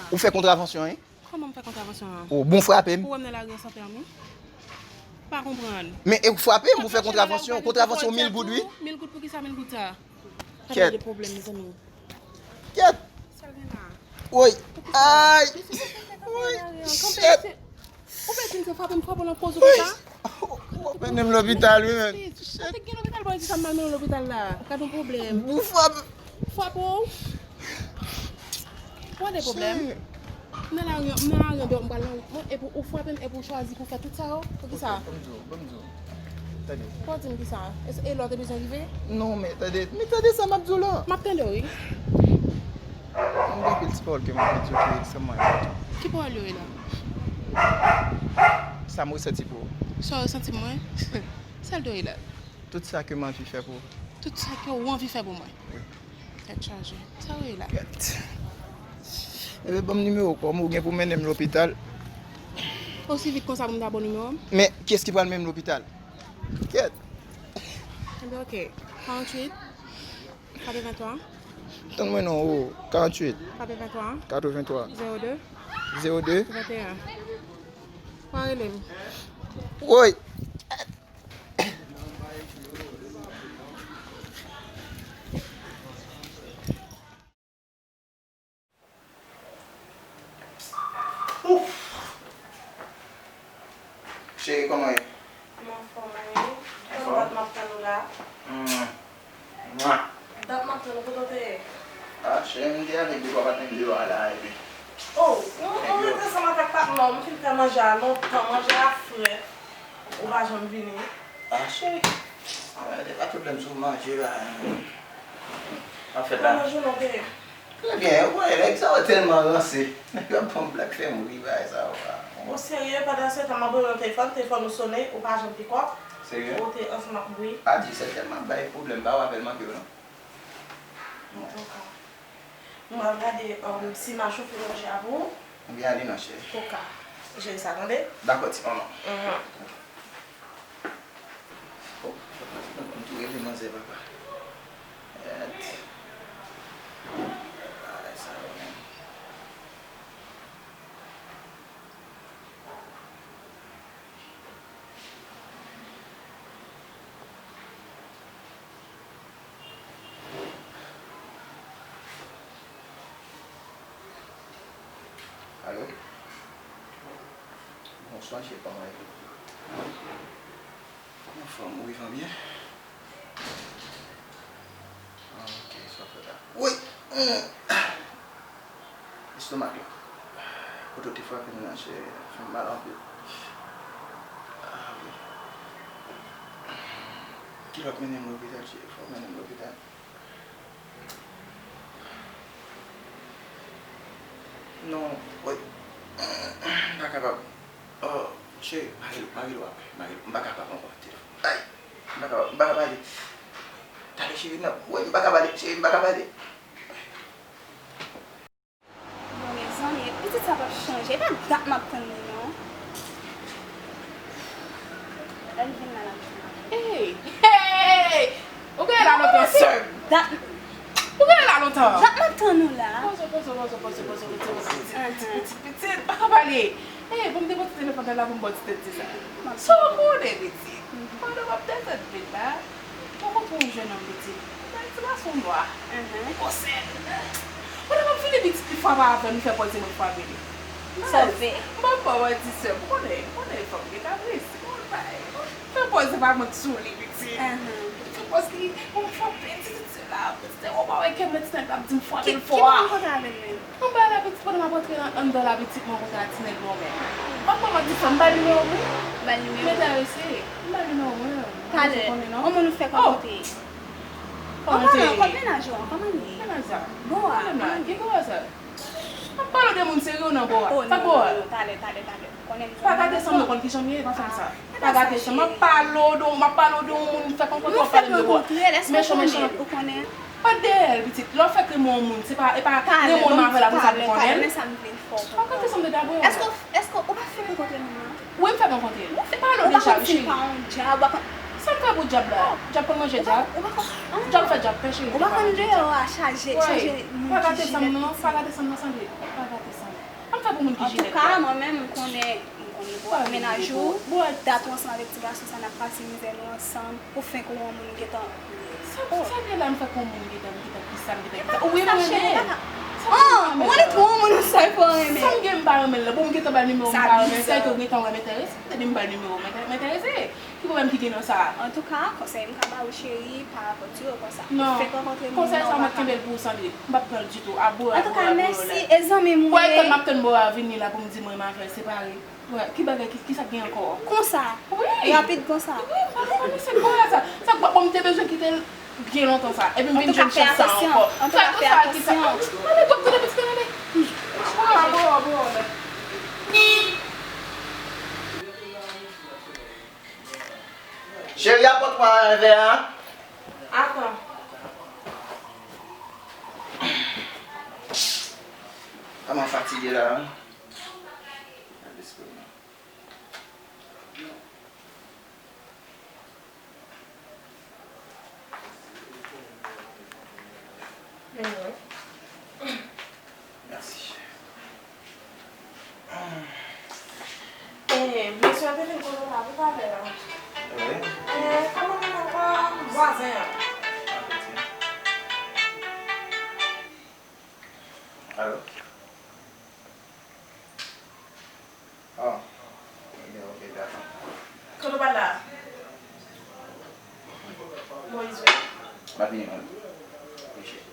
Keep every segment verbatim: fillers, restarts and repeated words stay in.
Ou fè kontravansyon, wi. Kòman m fè kontravansyon an? O, bon frape m. Ou wè m nan lari an san pèmi? Pa konprann. Men e ou frape m, ou fè kontravansyon. Kontravansyon mil goud, wi. Mil goud, poukisa mil goud sa? Kèt. Gade de pwoblèm, mezanmi. Kèt. Sa l gen la? Woy. Ay. Woy. Shit. Ou pa di m se frape m, frape w nan poz ou konsa? W ap mennen m lopital, wi, men. Shit. Ou te gen lopital, pou di sa m mal mennen w lopital la. Gade yon pwoblèm. Ou frape. Frape w. Ou wè de pwoblèm. M nan lari an, m nan lari an deyò, m pral nan wout mwen, epi ou frape m, epi ou chwazi pou fè tout sa yo. Poukisa? Ban m di w, ban m di w. Tande. Ou di m kisa? E, e lè w te bezwen rive? Non, men tande, men tande sa m ap di w la. M ap tande w, wi. M gen anpil ti pawòl ke m ap di w ki ekstrèmman enpòtan. Ki pawòl yo ye la? Sa m resanti pou ou. Sa w resanti pou mwen? Sa l dwe ye la? Tout sa ke m anvi fè pou ou. Tout sa ke w anvi fè pou mwen. Wi. Tèt chaje. Sa w ye la? Kèt. Ebyen, ban m nimewo kò m, ou gen pou mennen m lopital. Osi vit konsa pou m ta ba w nimewo m? Men, kiyès ki pral mennen m lopital? Kèt. Ebyen, oke. Karanntuit, katrevenntwa. Tann mwen non, o, karanntuit. Katrevenntwa. Katrevenntwa. Zewo de. Zewo de. Venteyen. Pa rele m. Woy. Ouf! Cheri, kòman w ye? M anfòm, wi. Anfòm? Tann dat m ap tann ou la. Hmm. Mwa. Dat m ap tann ou, kote w te ye? Ah, cheri, m te avèk de twa patnè m deyò a la, epi... Oh, nou, nou rete ansanm avèk patnè w. M fin fè manje a lontan, manje a frè. Ou pa janm vini. Ah, cheri. Ah, e pa pwoblèm sou manje la. Anfèt la. Kòman jounen w te ye? Trè byen, ou konnen nèg sa yo tèlman ranse. Nèg yo ap ban m blag fè m ri, bagay sa yo. Ou serye? Pandan se tan m ap rele w nan telefòn, telefòn ou sone, ou pa janm pikòp. Serye? Ou te ansanm ak bri. A disèt èd m ap bay pwoblèm, pa wè apèl manke w non. Antouka. M pral gade, um, si m a chofe manje a pou ou. Ebyen ale non, cheri. Antouka. Jere sa, tande? Dakò, ti manman. Mhm. Oh, m tou rele manzè, papa. Èt. Bagay sa yo menm. Alo? Bonswa, cheri, kòman w ye? Anfòm, ou vivan byen? Ah, ok, sa fè la. Woy! Hmm. Lestomak la. Kote w te frape m nan, cheri, fè m mal anpil. Ah, wi. Kilè w ap mennen m lopital, cheri? Fò w mennen m lopital. Non, woy. M pa kapab. Oh, cheri, m a rele w, m a rele w apre. M a rele w. M pa kapab ankò, telefòn. Ay, m pa kapab, m pa ka pale. Tande, cheri, non. Woy, m pa ka pale, cheri, m pa ka pale. Bon, mezanmi, pitit sa p ap chanje. E pa dat m ap tann li, non. Lè l vin la, l ap vin. Hey! Hey! Ou gen la lontan, sè m? Dat. Ou gen la lontan. Dat m ap tann ou la. Poze, poze, poze, poze, poze, poze, poze, pitit, pitit, pitit, pitit, pa ka pale. Hey, bon, m te pote telefòn nan la pou m ba w ti tèt di sa. Sa w konnen, pitit. Pandan w ap desann vin la, mwen kontre yon jennonm pitit. Yon ti gason nwa. Li gwo sèl. Pandan m ap vini pitit, li frape avè m, li fè pòz se mwen ki frape li. Sove. M p ap ba w manti, sè m. Ou konnen, ou konnen fanm gen kapris. Ou konnen bagay. Fè pòz se pa mwen ki sou li, pitit. Fè pòz li, mwen frape, ti, ti, ti la. Pitit, ou pa wè kè m nan ti nèg la ap di m frape l fò a. Ki, ki moun kontre avè l menm? Anba la, pitit, pandan m ap rantre nan, anndan la, pitit, mwen kontre ak ti nèg la menm. M ap ba w manti, sè m, m ba l nimewo m, wi. Ba l nimewo. Mete a eseye. M ba l nimewo m, wi. Talè, kòman nou fè kontre? Kòman te ye? Kòman te ye? Kòman mennaj ou an? Kòman l ye? Mennaj sa. Bon a, kòman l ye? Ki bon a sa? M ap pale w de moun serye w nan bò a. Sa k bò a? Talè, talè, talè. Konnen m... Pa gate san m, nou konn kijan m ye, pa fè m sa. Pa gate san m, m ap pale w de, m ap pale w de yon moun, fè kontre w ap pale m de bò a. Mechan, mechan. Ou konnen. Pa dèyè l, pitit. Lè w fèk renmen yon moun, se pa, e pa renmen w nan afè la pou sa pou konnen l. Pa gate san m vle fè w konprann. Èske, èske ou pa fèk rankontre moun nan? Wi, m fèk rankontre l. M pale w deja, wi, cheri. Ou pa konn si l pa yon djab, ou pa konn. Sa m fè pou dyab la? Dyab konn manje dyab? Ou pa konn, dyab fè dyab fè, cheri. Ou pa konn deyò a chaje, chaje moun ki jilèt. Pa gate san m non, pa gate san m non, Sandrine. Pa gate san m. Sa m fè pou moun ki jilèt la? Antouka, mwen menm, m konnen, m konnen bò mennaj ou, dat ou ansanm avèk ti gason sa, n ap pase mizè nou ansanm, pou fenk ou yon moun ou gentan. Sa, sa gen la m fè pou moun gentan, m gentan ki sa, m gentan ki sa. Ou renmen mwen? Sa m gen m pa renmen l. An, ou konnen tou yon moun ou sa pou renmen. Sa m gen m pa renmen l la. Bon, m gentan ba l nimewo m pa renmen l. Sa e ke ou gentan wè m enterese. Depi m ba l nimewo m enterese. Ki pwoblèm ki gen nan sa? Antouka, konsèy m ka ba ou, cheri, pa rapò di yo konsa. Non, fèk rankontre moun nan ou pa ka. Konsèy sa mwen kenbe l pou ou, Sandrine. M p ap pran l ditou. A bò a, bò a, bò a. Antouka, mèsi, e zanmi m ou ye. Pou etan m ap tann bò a vini la pou m di mwen m avè l separe. Wè, ki bagay, ki, ki sa k gen ankò? Konsa? Wi. Rapid konsa? Wi, m pa konnen se bò a sa. Sa k bon, m te bezwen kite l byen lontan sa. Epi m vin jwenn chans sa ankò. Antouka, fè atansyon. Antouka, fè atansyon. Ale, ale, ale. Bò a, bò a, bò a. Cheri, apòt mwen yon vè a. Atann. Kòman fatige la, hein? Gad lespri mwen. Mèsi. Eh, mesye a te vin kote w la pou talè a. Wi. Eh, kòman nou nan vwazen an? Alo? Oh. Ok, ok, dakò. Kote w pral la? Moyiz, wi. M ap vini, mwen. Wi, cheri.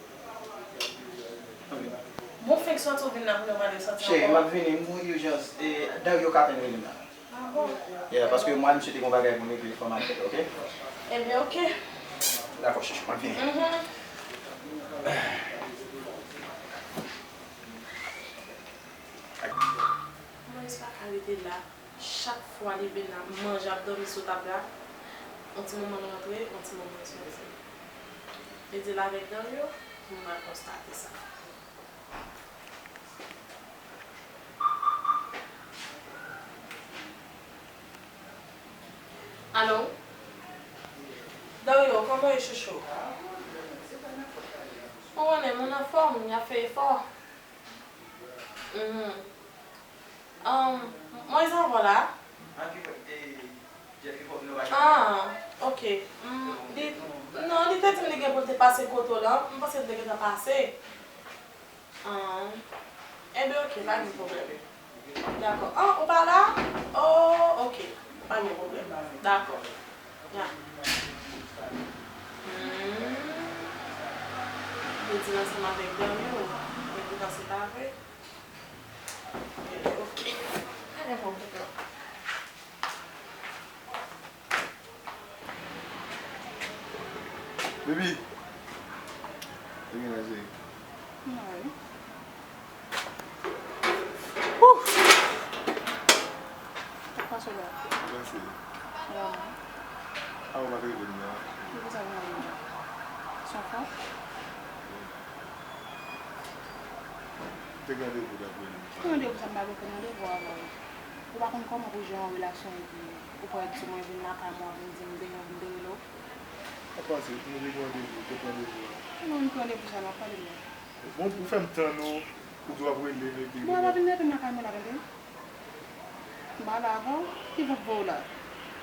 Bon, fenk sòti w vin la pou nou pale sòti ankò. Cheri, m ap vini, m gon ijans. E, Dario ka apenn rele m la. Ah bon? Yeah, paske mwen, misye te gon bagay pou m regle, fò m al fè l, ok? Ebyen, ok. Dakò, chouchou, m ap vini. Mhm. Moyiz pa ka rete la. Chak fwa li vin la, manje ap dòmi sou tab la. Yon ti moman l rantre, yon ti moman l soti. Li di l avèk Dario, m mal konstate sa. Alo? Dario, kòman w ye, chouchou? Ou konnen, moun anfòm, y ap fè efò. Mhm. Um, Moyiz avè w la? Ah, ok. Mm, li, non, li te di m li gen pou l te pase kote w la. M panse l te gentan pase. Ah, enben, ok, pa gen pwoblèm. Dakò. Ah, ou pa la? Oh, ok. Pa gen pwoblèm. Dakò. Ya. Hmm. Yo di l ansanm avèk Dario. Men poutan se pa vre. Ok. Pa gen pwoblèm. Baby. Ou gen la, cheri? Mwen la wi. Wouh! Sa k pase la? Sa k pase? Vrèman. A, ou pa t rele m nan. Poukisa ou pa rele m nan? Se yon fwa? Te gen randevou w t ap rele m. Ki randevou sa m pa gen okenn randevou avè w? Ou pa konn kòman pou jere yon relasyon epi ou pral di mwen vin lakay mwen, vin di m benyen, vin benyen lò? Apa se pou nou te gen randevou, te pran randevou a? Non, m pran randevou sa, m ap pale m nan. Bon, ou fè m tann ou, ou di w ap rele m epi. Bon, w ap vin rele m lakay mwen la, tande? M pa la avè w, ki vant voye w la?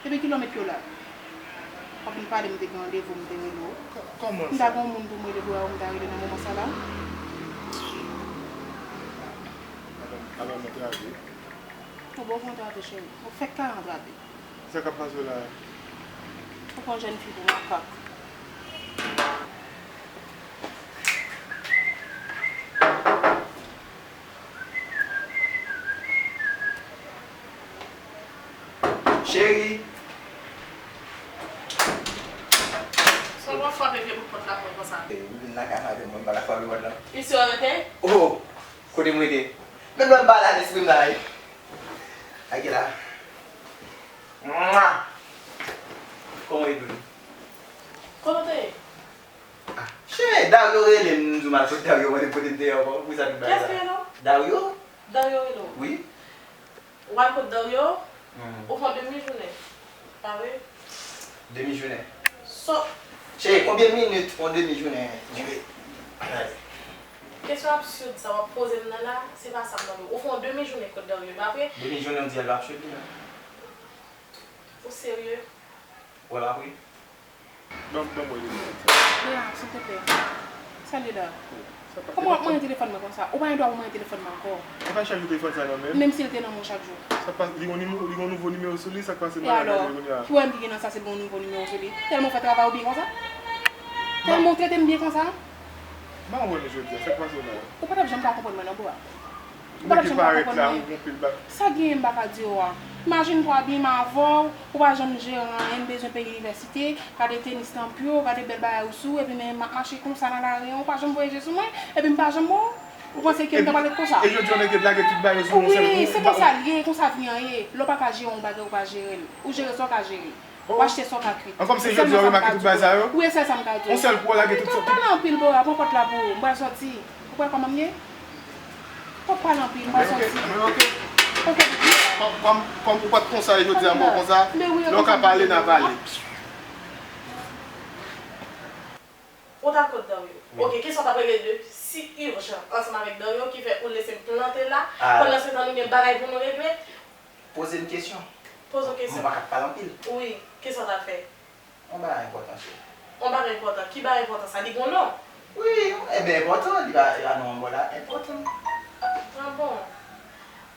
Epi kilomèt ke w la? W ap vin pale m te gen randevou, m te rele w. Kò-, kòman sa? M ta gen yon moun pou m rele pou w, m ta rele nan moman sa la. Apa, apa m antrave? Ou bon pou antrave, cheri. Ou fèk ka antrave. Sa k ap pase w la a? Ou pran jèn fi pou makak. Cheri. Sèlman frape vye bout pòt la fò konsa. Ou vin lakay madanm mwen, pa ka frape pòt la. Isi w rete? Oh, kote m rete? Menm lè m pa la, lespri m la, wi. Ake la. Mwa! Kòman w ye, Doudou? Kote w te ye? Ah, chen, Dario rele m, m di w m al kot Dario, mande m kote m te ye ankò, pou sa tout bagay la. Kiyès ki rele w? Dario. Dario rele w? Wi. W al kot Dario? Hmm. Ou fè yon demi jounen. Pa vre? Demi jounen. So, cheri, konbyen minit yon demi jounen dire? Gade. Kesyon absid sa w ap poze m nan la, se pa sa m mande w. Ou fè yon demi jounen kot Dario, e pa vre? Demi jounen, w di al pa ap cheve, non? Ou serye? Ou al apre? Ban m, ban m wè telefòn sa. Bea, silteplè. Sa l ye la? Kòman w ap manyen telefòn mwen konsa? Ou pa gen dwa pou manyen telefòn mwen ankò. Ou pa chanje telefòn sa nan men m? Menm si l te nan men w chak jou. Sa k pase? Li gon nime-, li gon nouvo nimewo sou li, sa k pase? E alò, ki pwoblèm ki gen nan sa si l gon nouvo nimewo sou li? Tèlman w fè travay ou byen konsa? Tèlman w trete m byen konsa? M pa konprann ou jodi a, sa k pase la? Ou pa t ap janm ka konprann mwen non, Bea. Ou pa t ap janm ka konprann mwen. Sa genyen m pa ka di w a. Imajine twa byen m avè w, ou pa janm jere anyen, m bezwen peye inivèsite, gade tenis nan pye w, gade bèl bagay ou sou, epi men m ap mache konsa nan lari an, ou pa janm voye je sou mwen, epi m pa janm wè w. Ou panse ke m ta pral ret konsa? E jodi a w nèk lage tout bagay sou yon sèl kou? Wi, se konsa l ye, konsa vi an ye. Lè w pa ka jere yon bagay, ou pa jere l. Ou jere sa w ka jere. W achte sa w ka kwit. An kòm se jodi a w remake tout bagay sa yo? Wi, e sèl sa m ka di w. Yon sèl kou w lage tout sa. Pa pale anpil, Bea, pran pòt la pou ou. M pral sòti. Ou kwè kòman m ye? Pa pale anpil, m pral sòti. Men oke, men oke. Oke, pitit. Kòm, kòm, kòm ou pa t konsa e jodi a m wè w konsa, lè w ka pale, n a pale. Ou t al kot Dario. Wi. Oke, kisa w t ap regle de si ijan ansanm avèk Dario ki fè ou lese m plante la, pandansetan nou gen bagay pou nou regle? Poze m kesyon. Poze w kesyon. Mwen pa ka pale anpil. Wi, kisa w t ap fè? Yon bagay enpòtan, cheri. Yon bagay enpòtan? Ki bagay enpòtan sa? Li gon non? Wi, e byen enpòtan, li pa, a non, mwen la, enpòtan. Ah bon?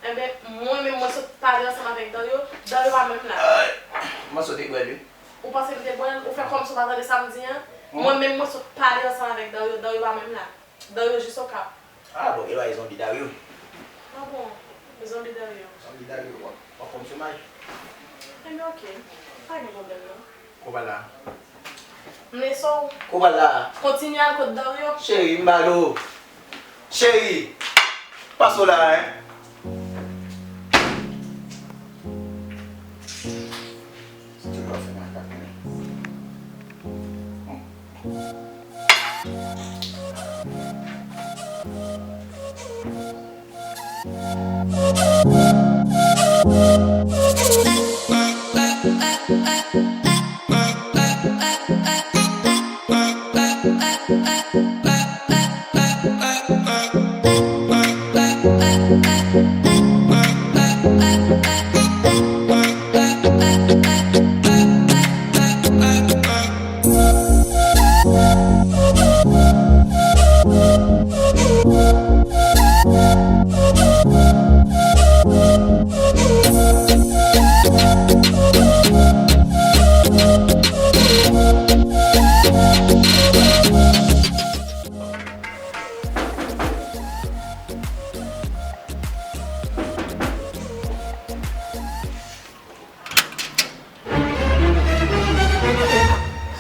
Enben, mwen menm mwen sot pale ansanm avèk Dario, Dario pa menm la. Ay, mwen sot te bwè l, wi. Ou panse m te bwè l? Ou fè kòmsi w pa tande sa m di an? Mwen menm mwen sot pale ansanm avèk Dario, Dario pa menm la. Dario jis Okap. Ah bon, e lwa e zonbi Dario. Ah bon, zonbi Dario. Zonbi Dario, w ap, w ap fè m chomaj. Enben oke, pa gen pwoblèm non. Koubala. M lese w. Koubala. Kontinye al kot Dario. Cheri, m ba l ou. Cheri, pase w la, en. Se toujou ap fè makak, men.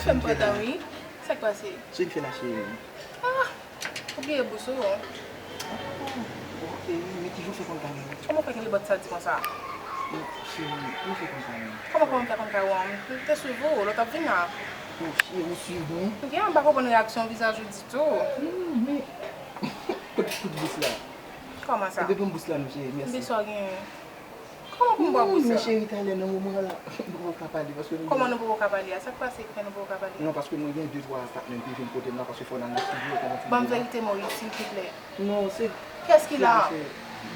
Fè m pran tan wi. Sa k pase? Cheri, fè la, cheri. Ah! Ou bliye bous ou? Ah, ok, men kijan w fè konn kay mwen? Kòman w fè kenbe bòt sa di konsa? Men, cheri, kijan w fè konn kay mwen? Kòman, kòman m fè konn kay ou an? M te swiv ou, lè w t ap vin la. Oh, cheri, ou swiv mwen? Gen, m pa konprann reyaksyon vizaj ou ditou. Hmm, men, kote tout bous la? Kòman sa? Ou te pran bous la, non, cheri, mèsi. Kisa w genyen? Kòman pou m bwè bous la? Men cheri, talè nan moman an la, nou poko ka pale, paske nou... Kòman nou poko ka pale a? Sa k pase ki fè nou poko ka pale? Non, paske mwen gen de twa patnè m ki vin kote m la, paske fò n al nan estidyo, fò n al... Ban m verite, Moyiz, silvouplè. Non, se... Kiyès ki la?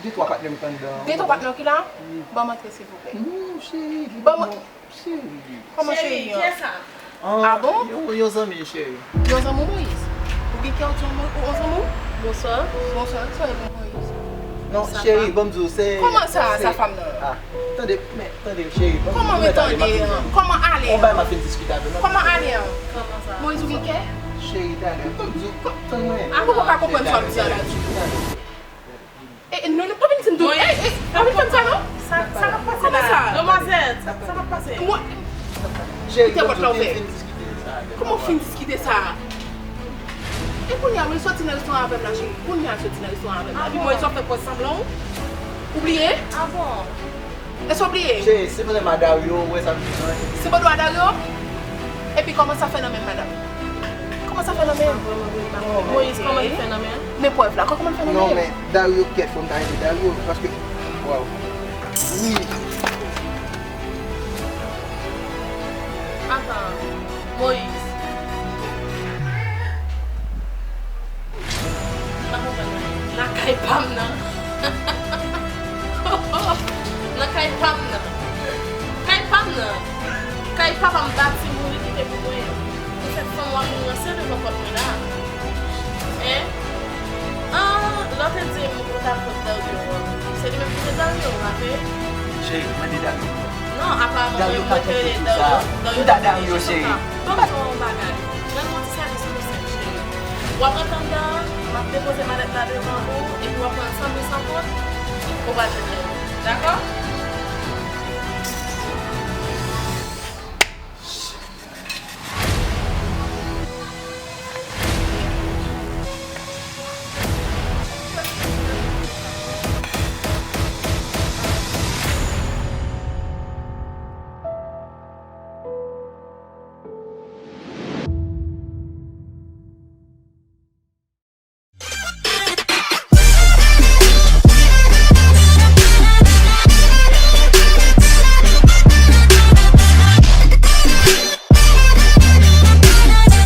De twa patnè m k anndan an. De twa patnè w ki la? Wi. Ban m antre, silvouplè. Non, cheri, li pa bon. Cheri. Kòman cheri an? Cheri, kiyès sa? Ah bon? Yon, yon zanmi, cheri. Yon zanmi w, Moyiz? Ou gen kè w di yon zanmi w? Bonswa. Bonswa, sa w ye bon, Moyiz? Non, cheri, ban m di w, se... Kòman sa, sa fanm nan? Ah, tande, men, tande, cheri, ban m di w, kòman ale an? Kòman ale an? Moyiz, ou gen kè? Cheri, tande, ban m di w, tann mwen. Ah, mwen pa ka konprann sa w ap di a la ditou. E, e, non, non, pa vin di m tou. Ey, ey, pa vin fè m sa, non. Sa, sa k ap pase la? Kòman sa? Demwazèl, sa, sa k ap pase? Mwen, kite pòt la ouvè. Kòman w fin diskite sa? E kounye a, w soti nan restoran avè m la, cheri. Kounye a, soti nan restoran avè m la. Epi mwen, w ap fè pòz sanblan w. Ou bliye? Ah bon? Èske w bliye? Cheri, se vrèman Dario, ou wè sa m di an. Se bòdwa Dario? Epi kòman sa fè nan men m, madanm? Kòman sa fè nan men m? Moyiz, kòman li fè nan men l? Men prèv la, kòman l fè nan men m? Non, men Dario, kèt, fò m ta rele Dario, paske, waw. Wi. Atan, Papa m bati moun, li kite pou mwen. Pou fèt fanm w ap vin ranse devan pòt mwen la. Hein? Ah, lè w te di m ou t ap pot Dario an, se li menm ki te Dario, w raple? Cheri, mande Dario. Non, apa mwen menm mwen te rele Dario. Dario te di konsa. Ban m di w yon bagay. Rann mwen ti sèvis pou sèk, cheri. W ap rantre anndan, m ap depoze malèt la devan ou, epi w ap pran san mil san goud, ou pral jwenn Dario. Dakò?